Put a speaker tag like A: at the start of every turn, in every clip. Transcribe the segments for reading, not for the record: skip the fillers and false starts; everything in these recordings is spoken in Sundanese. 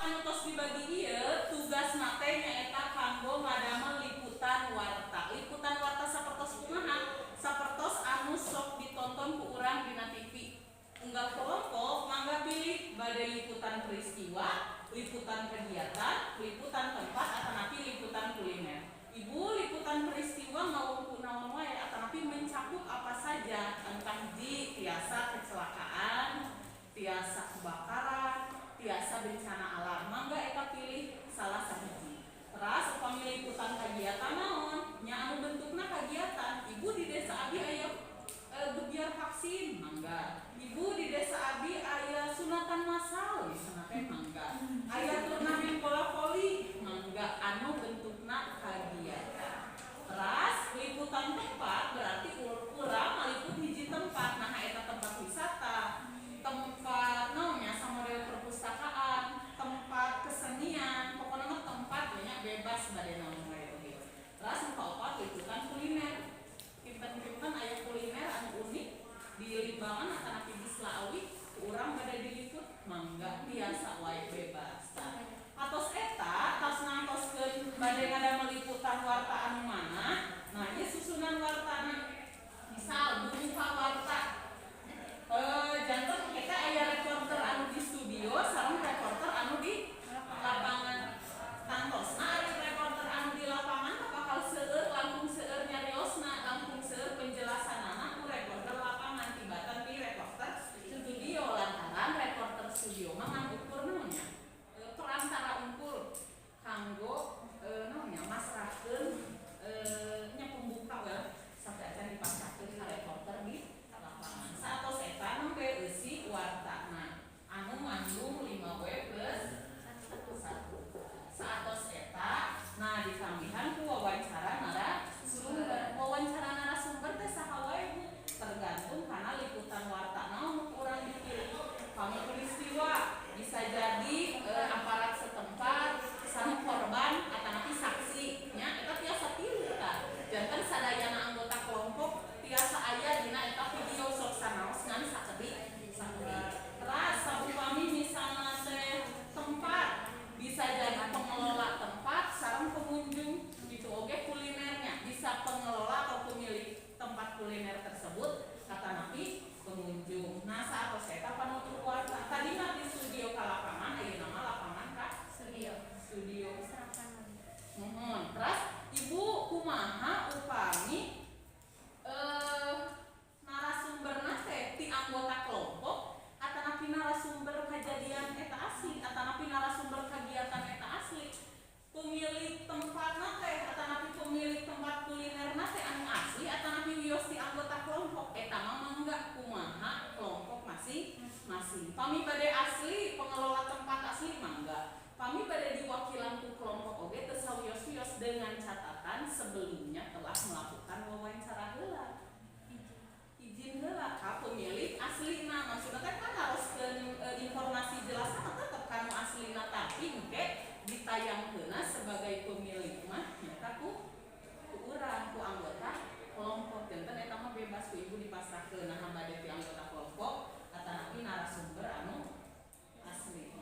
A: Anu tos dibagi ieu tugasna teh nyaeta kanggo ngadamel liputan warta. Liputan warta sapertos kumaha? Sapertos anu sok ditonton ku urang dina TV. Unggal kelompok mangga pilih bade liputan peristiwa, liputan kegiatan, liputan tempat, atanapi liputan kuliner. Ibu, liputan peristiwa ngawungku naon wae atanapi mencakup apa saja, entah hiji tiasa kecelakaan, tiasa kebakaran, tiasa bencana alam. Mangga eta pilih salah sahiji. Terus upami liputan kegiatan naon? Nya anu bentukna kegiatan. Ibu, di desa abi aya gebyar vaksin, mangga. Ibu, di desa abi aya sunatan massal, misalna teh, mangga. Aya turnamen bola voli, mangga, anu bentukna kegiatan. Terus liputan tempat berarti urang maliput hiji tempat, nah eta tempat wisata, tempat naonnya, sama model perpustakaan, tempat kesenian, pokoknya mah tempat banyak, bebas bade naon wae oge. Terus nu kaopat liputan kuliner. Kinten-kinten aya kuliner anu unik di Limbangan atanapi di Selaawi, urang bade diliput, mangga, biasa wae, bebas. Tah, atos eta tos nangtoskeun bade ngadamel liputan warta anu mana. Nah, ieu susunan wartana. Misal buka warta, janten kita aya reporter anu di studio sareng reporter anu di lapangan. Tangtosna ari reporter anu di lapangan mah bakal seueur, langkung seueur nyariosna, langkung seueur penjelasanana ku reporter lapangan tibatan ti reporter studio, lantaran reporter studio mah ngan ukur naonnya, perantara unggul kanggo naonnya, masrahkeun nya pembuka we sampai acan dipasrahkeun ka reporter di lapangan. Saatos eta nembe eusi wartana anu ngandung 5W plus 1. Saatos eta, nah, ditambihan ku wawancara narasumber. Wawancara narasumber teh saha wae, Bu? Tergantung karena liputan warta naon nu kurang dipilih. Kami peristiwa bisa jadi aparat setempat sareng korban atanapi saksi nya, eta tiasa pilih tah. Janten sadayana anggota kelompok tiasa aya dina eta video, sok sanaos ngan sakedik sakedik. Terus saupami misalna teh tempat, bisa jadi pengelola tempat sareng pengunjung gitu oge. Kulinernya bisa pengelola atau pemilik tempat kuliner tersebut atanapi pengunjung. Nah, saat eta panutur warta. Tadi mah di studio ka lapangan, ayeuna mah lapangan ka
B: Studio.
A: Studio.
B: Serahkan lagi.
A: Muhun. Terus Ibu, kumaha upami narasumberna teh ti anggota kelompok atanapi narasumber kejadian eta asli atanapi narasumber kegiatan eta asli, pemilik tempatna teh atanapi pemilik tempat kulinerna teh anu asli atanapi wios ti anggota kelompok, eta mah mangga kumaha kelompok masing-masing. Pami bade asli, pengelola tempat asli, mangga. Pami bade diwakilan ku kelompok oge teu sawios-wios, dengan catatan sebelumnya telah melakukan wawancara heula, izin heula ka pemilik aslina. Maksudna teh kan haruskeun informasi jelas mah tetep kanu aslina, tapi engke ditayangkeunna sebagai pemilik mah nyata ku ku urang, ku anggota kelompok. Janten eta mah bebas ku Ibu dipasrahkeun, nah bade ti anggota kelompok atanapi narasumber anu asli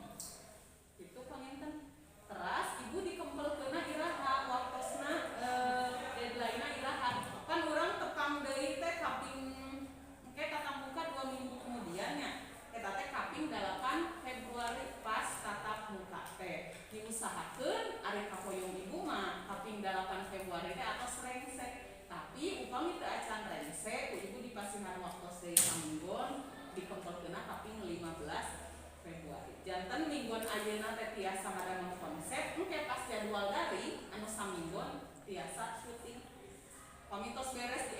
A: itu panginten. Teras Ibu, dikempelkeunna iraha waktosna, deadline-na iraha? Kan urang tepang deui teh kaping engke tatap muka 2 minggu kemudian nya, eta teh kaping 8 Februari pas tatap muka teh. Diusahakeun ari kahoyong Ibu mah kaping 8 Februari teh atos rengse, tapi upami teu acan rengse, ku Ibu dipasihan waktos deui saminggon, dikempelkeunna kaping 15 Februari. Janten mingguan ayeuna teh tiasa ngadamel konsep, engke pas jadwal daring anu saminggon tiasa syuting. Pami tos beres di